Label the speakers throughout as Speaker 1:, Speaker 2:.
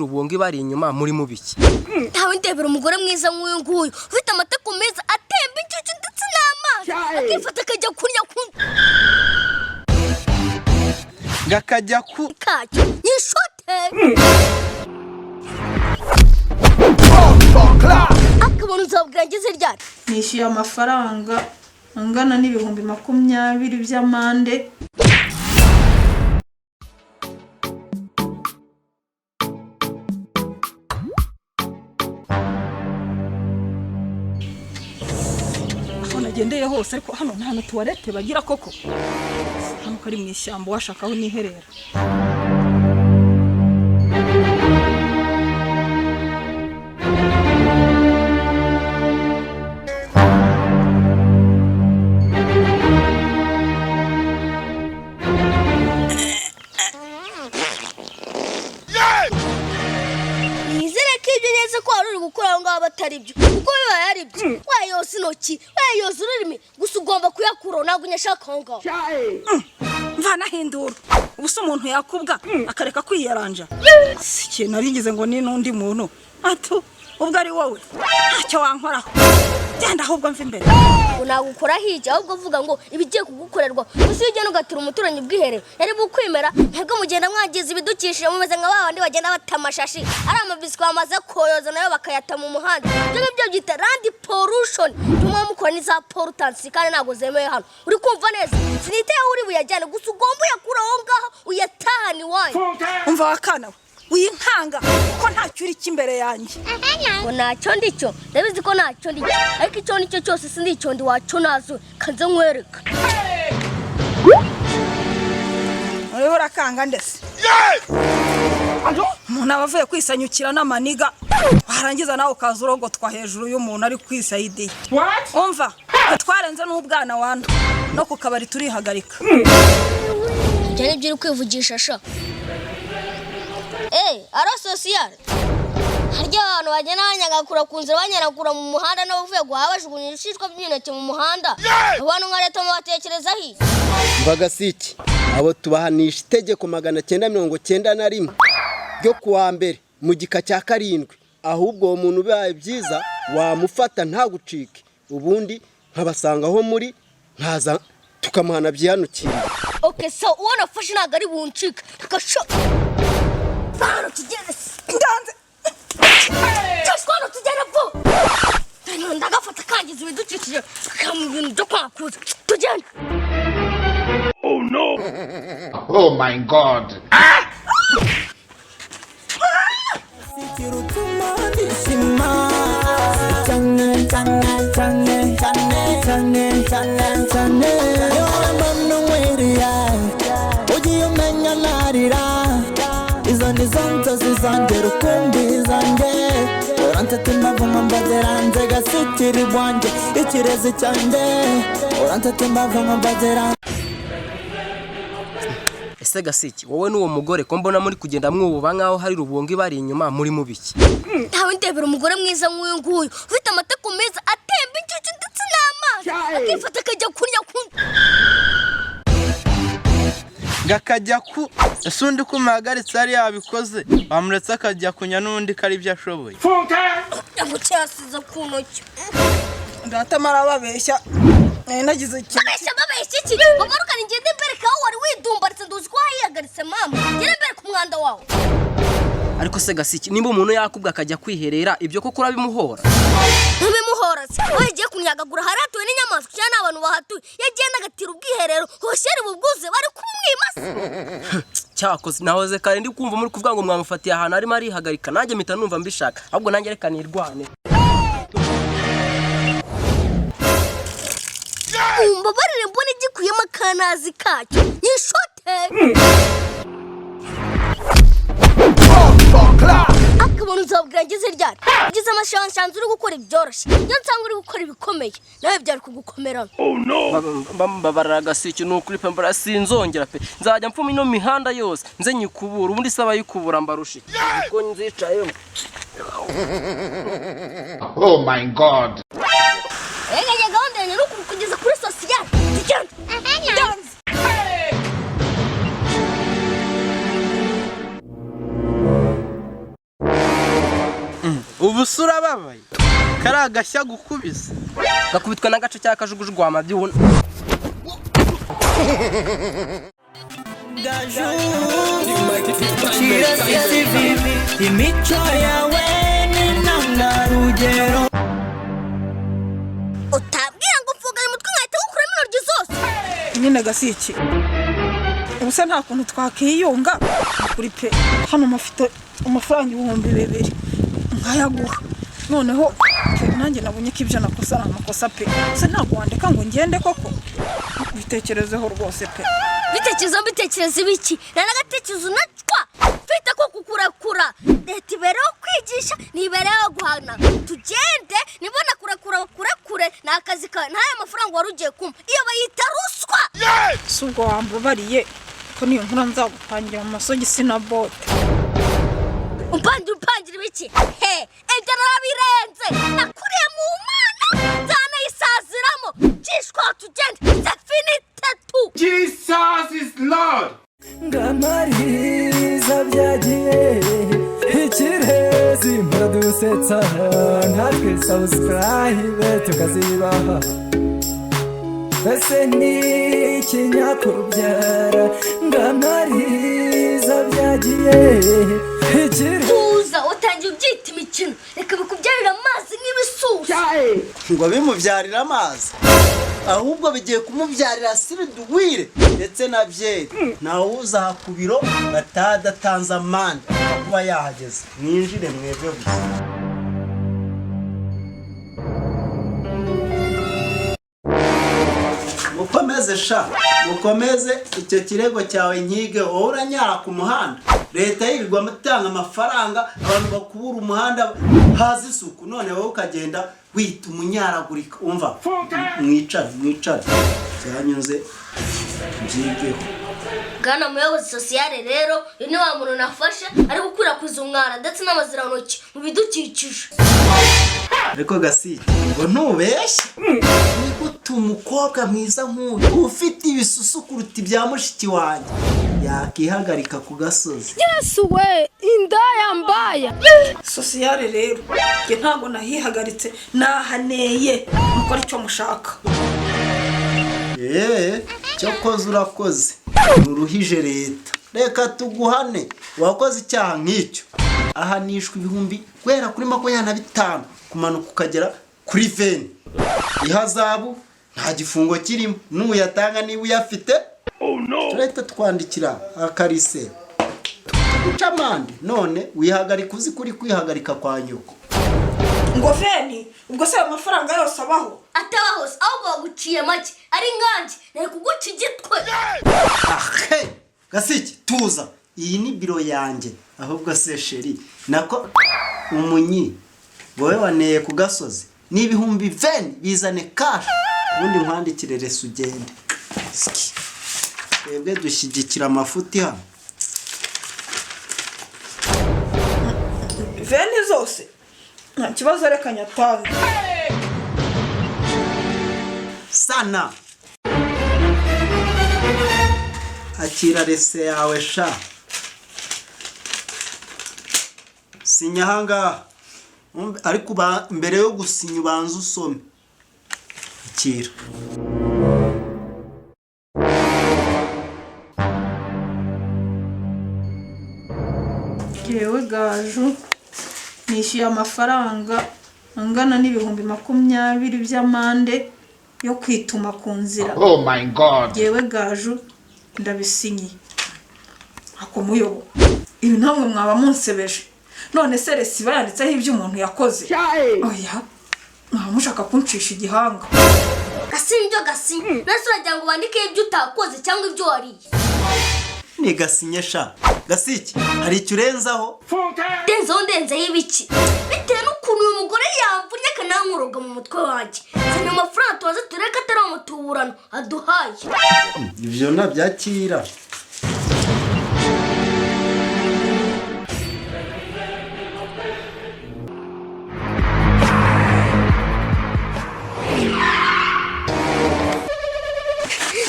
Speaker 1: Rubunga ibari inyuma muri mu biki?
Speaker 2: Ntawe ndebera umugore mwiza nk'uyu nguyu ufite amatako meza atemba inshyushyu ndetse n'amazi, akifata akajya kurya ku
Speaker 1: Gakajya ku
Speaker 2: kacyo nyishote, akabona uzabwira ngeze ryari?
Speaker 3: Nishyuye amafaranga angana n'20,000 by'amande.
Speaker 4: Aho nagendeye hose, ariko hano nta na tuwarete bagira koko. Hano ko ari mu ishyamba, washaka aho niherera.
Speaker 2: Nizere ko ibyo neza ko wari uri gukora aho ngaho batari byo, kuko bibaye ari byo wayoza intoki, wayoza ururimi, gusa ugomba kuyakuraho. Ntabwo unyashaka aho ngaho.
Speaker 4: Mvanahindura ubu se umuntu yakubwa akareka kwiyaranja? Si ikintu nari ngize ngo ni n'undi muntu atu. Ubwo ari wowe ntacyo wankoraho, genda ahubwo mva imbere.
Speaker 2: Ngo nagukora hirya, ahubwo uvuga ngo ibigiye kugukorerwa. Gusa iyo ugenda ugatura umuturanyi ubwiherero yari bukwemera, ntabwo mugenda mwangiza ibidukikije, mumeze nka ba bandi bagenda bata amashashi ari amabiswi bamaze koyoza nayo bakayata mu muhanda. Ibyo ngibyo byita land pollution. Tumwe mukora n'iza pollutants kandi ntabwo zemewe hano. Uri kumva neza? Sinitaye aho uri buyajyane, gusa ugomba uyakura aho ngaho uyatahane iwanyu.
Speaker 4: Umva wakana we, winkanga kuko ntacyo uri cy'imbere yanjye.
Speaker 2: Ngo ntacyo ndicyo? Ndabizi ko ntacyo ndicyo, ariko icyo nicyo cyose si ndicyo ndi wacyo nazo kanze nkwereka.
Speaker 4: Uriho urakanga ndetse umuntu aba avuye kwisanyukira n'amaniga, warangiza nawe ukaza urogotwa hejuru y'umuntu ari kwisayidiye. Umva, twarenze n'ubwana wana, no ku kabari turihagarika.
Speaker 2: Ibyo ni byo uri kwivugisha sha. Eee, aro sosiyare, harya abantu bagenda banyagakura ku nzira, banyaragura mu muhanda n'abavuye guhaha bajugunya ibishishwa by'imineke mu muhanda, abantu nka leta mubatekerezaho iki?
Speaker 5: Mvagasiki, abo tubahanisha itegeko 991 ryo kuwa mbere mu gika cya karindwi. Ahubwo uwo muntu bibaye byiza wamufata ntagucike, ubundi nkabasanga aho muri, nkaza tukamuhana byihanukiriye.
Speaker 2: Okay, so uwo nafashe ntabwo ari buncike. Agasho hano tugende.
Speaker 4: Ndanze.
Speaker 2: Hano tugende vuba, ndagafata kangiza ibidukikije mu bintu byo kwakuza. Tugende.
Speaker 6: Oh my God.
Speaker 7: Kirutuma ndishima cyane cyane cyane cyane cyane cyane cyane. Yewe mbona unkwiriye, ugiye umenya narira. Izo ni zo nzozi zanjye rukumbi zanjye. Uranseta imbavu nkambaziranze, gasikiri wanjye, ikirezi cyanjye. Uranseta imbavu nkambaziranze.
Speaker 1: Ese Gasiki, wowe n'uwo mugore ko mbona muri kugenda mwububa nk'aho hari rubunga ibari inyuma, muri mu biki?
Speaker 2: Ntawe ndebera umugore mwiza nk'uyu nguyu ufite amatako meza atemba inshyushyu ndetse n'amazi, akifata akajya kurya ku
Speaker 8: Gakajya ku ese undi ko umuhagaritse yari yabikoze, wamuretse akajya kunya n'undi ko ari byo ashoboye.
Speaker 2: Ngo cyasize ku ntoki.
Speaker 4: Ndatamara babeshya, nari nagize ikintu.
Speaker 2: Babeshya, babeshya iki? Bagarukane ngende mbereka aho wari widumbaritse. Nduzi ko wahihagaritse mama, ngende mbereka umwanda wawe.
Speaker 1: Ariko se Gasiki, nimba umuntu yakubwa akajya kwiherera, ibyo koko urabimuhora?
Speaker 2: Ntubimuhora se we? Yagiye kunyagagura haratuwe n'inyamaswa cyangwa n'abantu bahatuye, yagenda agatira ubwiherero hoshyeri bubwuzuye, bari kumwimasa.
Speaker 1: Cyakoze nahoze kare ndi kumva muri kuvuga ngo mwamufatiye ahantu arimo arihagarika, nanjye mpita numva mbishaka. Ahubwo nanjye reka nirwane.
Speaker 2: Umbabarire mbona igikuyemo akanazi kacyo nyishote, akabona uzabwira ngeze ryari? Ugize amashanshanzi uri gukora ibyoroshye, iyo nsanga uri gukora ibikomeye nawe byari kugukomerana.
Speaker 1: Mbabarira Gasiki, ni ukuri pe, mbara sinzongera pe. Nzajya mfuma ino mihanda yose nze nyikubura, ubundi se abayikubura mbarushe kuko nzicayemo.
Speaker 6: Oh my God.
Speaker 2: Reka njye gahunda yanjye ni ukugeza kuri sosiyete. Tugende.
Speaker 4: Ndanze.
Speaker 8: Ubu se urababaye? Kari agashya gukubise.
Speaker 1: Gakubitwa n'agace cya kajugujugu wamabyuna.
Speaker 7: Imico yawe ni intangarugero.
Speaker 2: Utabwira ngo mfunganye umutwe nkahita ngukuramo intoryi zose.
Speaker 3: Nyine Gasiki, ubu se nta kuntu twakiyunga kuri pe? Hano mufite amafaranga 2000 nkayaguha, noneho pe, nanjye nabonye ko ibyo nakoze ari amakosa pe. Se ntabwo wandeka ngo ngende koko? Bitekerezeho rwose pe.
Speaker 2: Bitekerezo, mbitekereza ibiki? Nta n'agatekerezo nacwa mfite ko kukurakura. Leta ibereho kwigisha, ntibereho guhana. Tugende, nibona kurakura bakurekure, ni akazi kawe. N'aya mafaranga wari ugiye kumpa, iyo bayita ruswa.
Speaker 3: Si ubwo wambabariye ko niyo nkura nzagupangira amasogisi na bote?
Speaker 2: Umpangira, umpangira ibiki? He, ibyo narabirenze, nakuriye mu Mana, nzanayisaziramo. Cishwa, tugende, c'est fini tetu.
Speaker 6: Jesus is Lord.
Speaker 7: Ngamariza byagiye ikirezi muradusetsa, natwe subscribe tukazibaha. Ese ni ikinyakubyara ngamariza byagiye ikirezi.
Speaker 2: Tuza, utangiye ubyita imikino, reka bikubyarira amazi nk'ibisusa.
Speaker 5: Ngo bimubyarire amazi? Ahubwo bigiye kumubyarira siriduwire ndetse na byeri. Ntawuza aha ku biro batadatanze amande kuba yahageze. Mwinjire mwebwe gusa. Mukomeze sha, mukomeze icyo kirego cyawe nkige. Wowe uranyara ku muhanda, leta yirirwa itanga amafaranga, abantu bakubura umuhanda haza isuku, none wowe ukagenda wita umunyaragurika. Umva, mwicare, mwicare, byanyuze mbyigeho.
Speaker 2: Bwana muyobozi sosiyale, rero uyu ni wa muntu nafashe ari gukwirakwiza umwanda ndetse n'amazirantoki mu bidukikije.
Speaker 5: Ariko Gasike, ngo ntubeshye, ni gute umukobwa mwiza nk'uyu ufite ibisusu kuruta ibya mushiki wanjye yakihagarika ku gasozi?
Speaker 9: Yesu we, indaya mbaya.
Speaker 3: Sosiyale, rero njye ntabwo nahihagaritse, nahaneye. Mukora icyo mushaka.
Speaker 5: Eee, cyokoze urakoze, nturuhije leta. Reka tuguhane. Wakoze icyaha nk'icyo ahanishwa ibihumbi guhera kuri 25 kumanuka ukagera kuri 20 ihazabu. Nta gifungo kirimo n'uyatanga niba uyafite. Turahita twandikira akarise guca amande. None wihagarika uzi kuri kwihagarika kwa nyoko?
Speaker 3: Ngo 20? Ubwo se ayo mafaranga yose abaho?
Speaker 2: Atabaho se, ahubwo baguciye make. Ari nkanjye nari kuguca igitwe.
Speaker 5: Ahe Gasiki, tuza, iyi ni biro yanjye. Ahubwo se chérie, nako umunyi, wowe waneye ku gasozi ni ibihumbi 20, bizane cash ubundi nkwandikire resi ugende. Siki. Twebwe dushyigikira amafuti hano?
Speaker 3: 20 zose? Nta kibazo, reka nyatange.
Speaker 5: Sana, akira rese yawe sha. Sinya ahangaha. Ariko mbere yo gusinya ubanza usome. Akira.
Speaker 3: Yewe Gaju, nishyuye amafaranga angana n'20,000 by'amande yo kwituma ku nzira.
Speaker 6: Oh my God.
Speaker 3: Yewe Gaju, ndabisinyiye. Ako muyobo, ibi ntamwe mwaba munsebeje. None se resi iba yanditseho ibyo umuntu yakoze? Oya, mwaba mushaka kuncisha igihanga.
Speaker 2: Gasinye ibyo gasinye, nase uragira ngo bandike ibyo utakoze cyangwa ibyo wariye?
Speaker 5: Ni gasinye sha. Gasiki, hari icyo urenzaho?
Speaker 2: Ndenzeho, ndenzeho ibiki? Bitewe n'ukuntu uyu mugore yamvunnye akanankuroga mu mutwe wanjye, zana amafaranga tubaze turebe ko atari umutuburano aduhaye.
Speaker 5: Ibyo ntabyakira.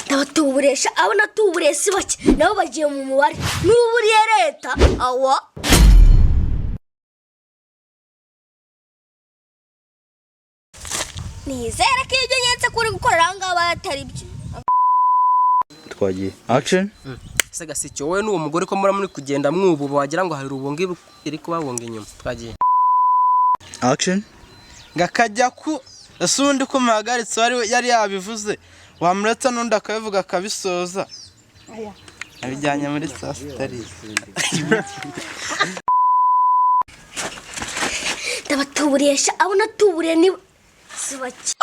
Speaker 2: Ndabatuburesha, abo natuburiye si bake, nabo bagiye mu mubare n'uburiye leta awa. Nizere ko ibyo nyetse ko uri gukorera aha ngaha atari byo.
Speaker 10: Twagiye, action.
Speaker 1: Ese Gaseke, wowe n'uwo mugore ko muri kugenda mwububa, wagira ngo hari rubunga iri kubabunga inyuma? Twagiye.
Speaker 10: Action.
Speaker 8: Ngakajya ku ese undi ko muhagaritse wari yari yabivuze, wamuretse n'undi akabivuga akabisoza. Abijyanye muri saa sita ariye.
Speaker 2: Ndabatuburiye sha, abo natuburiye ni si bake.